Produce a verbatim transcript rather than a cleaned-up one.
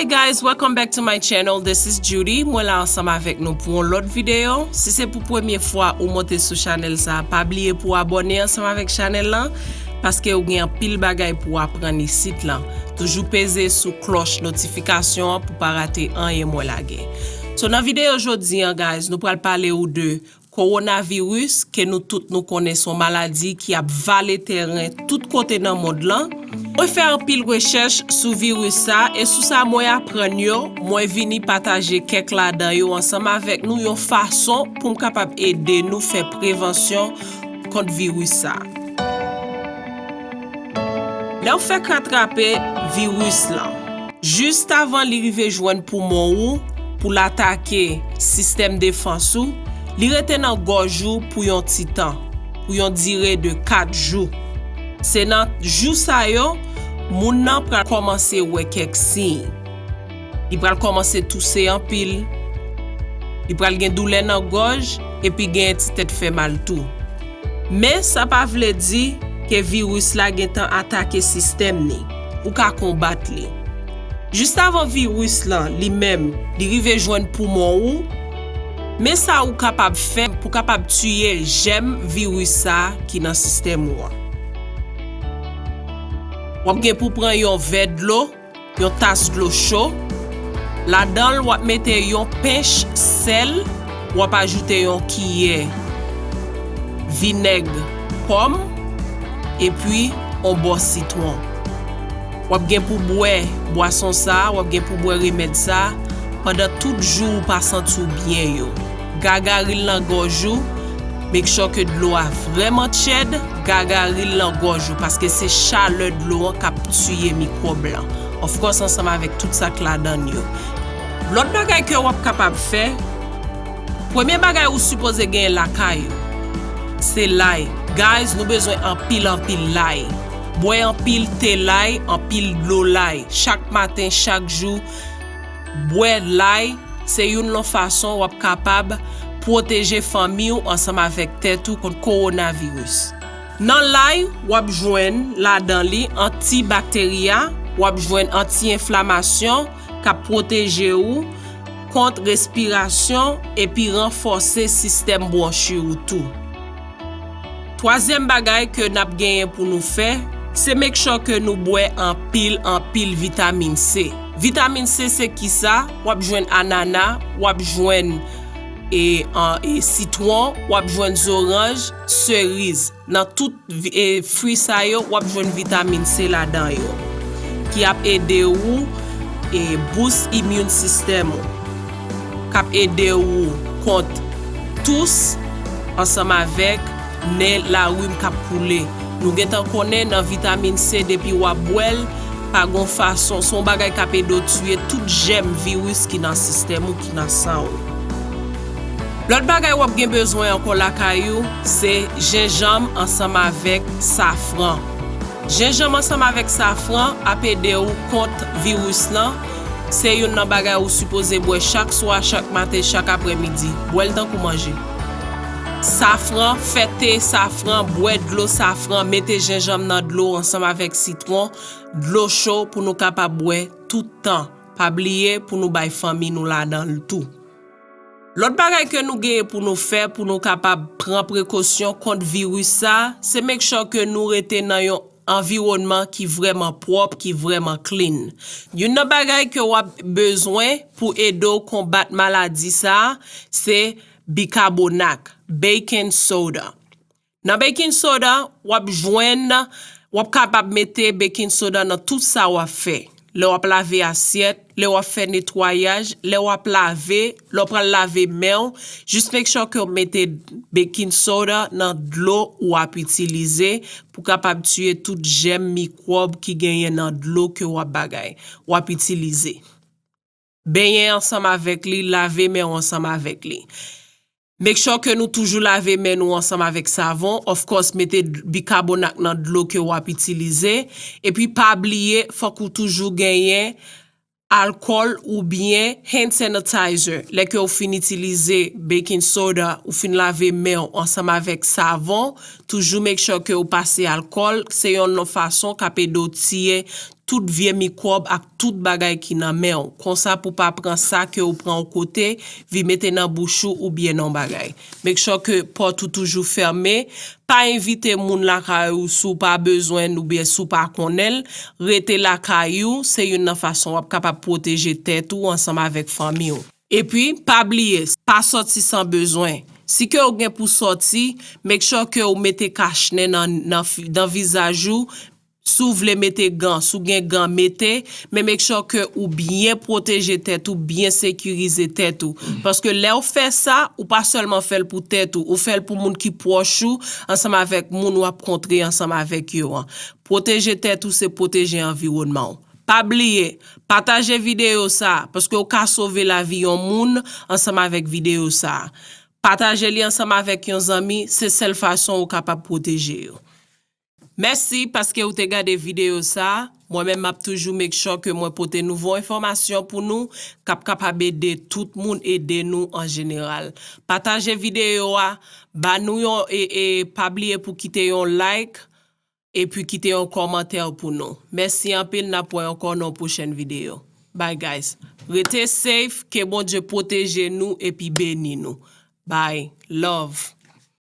Hey guys, welcome back to my channel. This is Judy. Mwen la ansanm avèk nou pou yon lòt videyo. Si se pou premye fwa ou monte sou chanèl sa, pa bliye pou abòne ansanm avèk chanèl lan, paske ou gen anpil bagay pou aprann isit lan. Toujou peze sou klòch notifikasyon an pou pa rate anyen mwen lage. So nan videyo jodi an, guys, nou pral pale ou de kowonaviris, ke nou tout nou konnen se yon maladi ki ap vale tèren tout kote nan mond lan. Mwen fè anpil rechèch sou viris sa, e sou sa mwen aprann yo, mwen vini pataje kèk ladan yo ansanm avèk nou yon fason pou m kapab ede nou fè prevansyon kont viris sa. Lè w fèk atrape viris lan, jis avan li rive jwenn poumon ou pou l atake sistèm defans ou, li rete nan gòj ou pou yon ti tan, pou yon dire de kat jou. Se nan jou sa yo, moun nan pral kòmanse wè kèk siy. Li pral kòmanse touse anpil. Li pral gen doulè nan gòj, epi genyen ti tèt fè mal tou. Men sa pa vle di ke viris la gentan atake sistèm ni. Ou ka konbat li. Jis avan viris lan, li menm, li rive jwenn poumon ou, men sa ou kapab fè pou kapab tiye jèm viris sa ki nan sistèm ou an. W ap gen pou pran yon vè dlo, yon tas dlo cho. Ladan l, w ap mete yon pench sèl, w ap ajoute yon kiyè vinèg pòm, epi yon bò sitwon. W ap gen pou bwè bwason sa a, w ap gen pou bwè remèd sa a pandan tout jou ou pa santi w byen yo. Gagari l nan gòj ou, make sure ke dlo a vrèman tchèd, gagari l nan gòj ou, paske se chalè dlo an k ap tiye mikwòb lan. Of course, ansanm avèk tout sa k ladan l yo. Lòt bagay ke w ap kapab fè, premye bagay ou sipoze genyen lakay ou, se lay. Guys, nou bezwen anpil, anpil lay. Bwè anpil te lay, anpil dlo lay. Chak maten, chak jou, bwè lay, se youn nan fason w ap kapab pwoteje fanmi w ansanm avèk tèt ou kont kowonaviris. Nan lay, w ap jwenn ladan li antibakterya, w ap jwenn anti-enflamasyon k ap pwoteje ou kont respirasyon epi ranfòse sistèm bwonchi ou tou. Twazyèm bagay ke n ap genyen pou nou fè, se make sure ke nou bwè anpil, anpil vitamin C. Vitamin C se kisa? W ap jwenn anana, w ap jwenn e, an, e sitwon, w ap jwenn zoranj, seriz. Nan tout vi- e, fwi sa yo, w ap jwenn vitamin C ladan yo, ki ap ede ou e bous immune system ou, k ap ede ou kont tous ansanm avèk nen larim k ap koule. Nou gentan konnen nan vitamin C, depi w ap bwè l, pa gon fason, se yon bagay k ap ede w tiye tout jèm viris ki nan sistèm ou, ki nan san ou. Lòt bagay w ap gen bezwen ankò lakay ou, se jenjanm ansanm avèk safran. Jenjanm ansanm avèk safran ap ede w kont viris lan. Se youn nan bagay ou sipoze bwè chak swa, chak maten, chak aprèmidi. Bwè l tankou manje. Safran, fè te safran, bwè dlo safran, mete jenjanm nan dlo ansanm avèk sitwon, dlo cho pou nou kapab bwè tout tan. Pa bliye pou nou bay fanmi nou ladan l tou. Lòt bagay ke nou genyen pou nou fè pou nou kapab pran prekosyon kont viris sa, se make sure ke nou rete nan yon anviwònman ki vrèman pwòp, ki vrèman clean. Youn nan bagay ke w ap bezwen pou ede w konbat maladi sa, se bikabonat, baking soda. Nan baking soda, w ap jwenn, w ap kapab mete baking soda nan tout sa w ap fè. Lè w ap lave asyèt, lè w ap fè netwayaj, lè w ap lave, lè w pral lave men w, jis make sure ke w mete baking soda nan dlo ou ap itilize pou kapab tiye tout jèm mikwòb ki genyen nan dlo ke w ap bagay, w ap itilize. Benyen ansanm avèk li, lave men w ansanm avèk li. Make sure ke nou toujou lave men nou ansanm avèk savon. Of course, mete bikabonat nan dlo ke w ap itilize. Epi pa bliye, fòk ou toujou genyen alkòl oubyen hand sanitizer. Lè ke w fin itilize baking soda, ou fin lave men w ansanm avèk savon, toujou make sure ke w pase alkòl. Se yon, yon fason k ap ede w tiye tout vye mikwòb ak tout bagay ki nan men w. Konsa pou pa pran sa ke ou pran yon kote, vi mete nan bouch ou oubyen nan yon bagay. Make sure ke pòt ou toujou fèmen. Pa envite moun lakay ou si w pa bezwen l oubyen si w pa konnen l. Rete lakay ou, se youn nan fason w ap kapab pwoteje tèt ou ansanm avèk fanmi w. Epi, pa bliye, pa sòti san bezwen. Si ke w gen pou sòti, make sure ke w mete kachnen nan, nan, fi- nan vizaj ou. Si w vle mete gan, si w gen gan, mete, men make sure ke ou byen pwoteje tèt ou, byen sekirize tèt ou. Paske lè w fè sa, ou pa sèlman fè l pou tèt ou, ou fè l pou moun ki pwòch ou, ansanm avèk moun w ap kontre ansanm avèk yo an. Pwoteje tèt ou, se pwoteje anviwònman w. Pa bliye, pataje videyo sa a, paske w ka sove lavi yon moun ansanm avèk videyo sa a. Pataje li ansanm avèk yon zanmi, se sèl fason ou kapab pwoteje yo. Mèsi paske ou te gade videyo sa a. Mwen menm, m ap toujou make sure ke mwen pote nouvo enfòmasyon pou nou k ap kapab ede tout moun, ede nou an jeneral. Pataje videyo a, ba nou yon, e, e, pa bliye pou kite yon like, epi kite yon kòmantè pou nou. Mèsi anpil, n ap wè ankò nan yon pwochèn videyo. Bye guys. Rete safe, ke Bondye pwoteje nou epi beni nou. Bye. Love.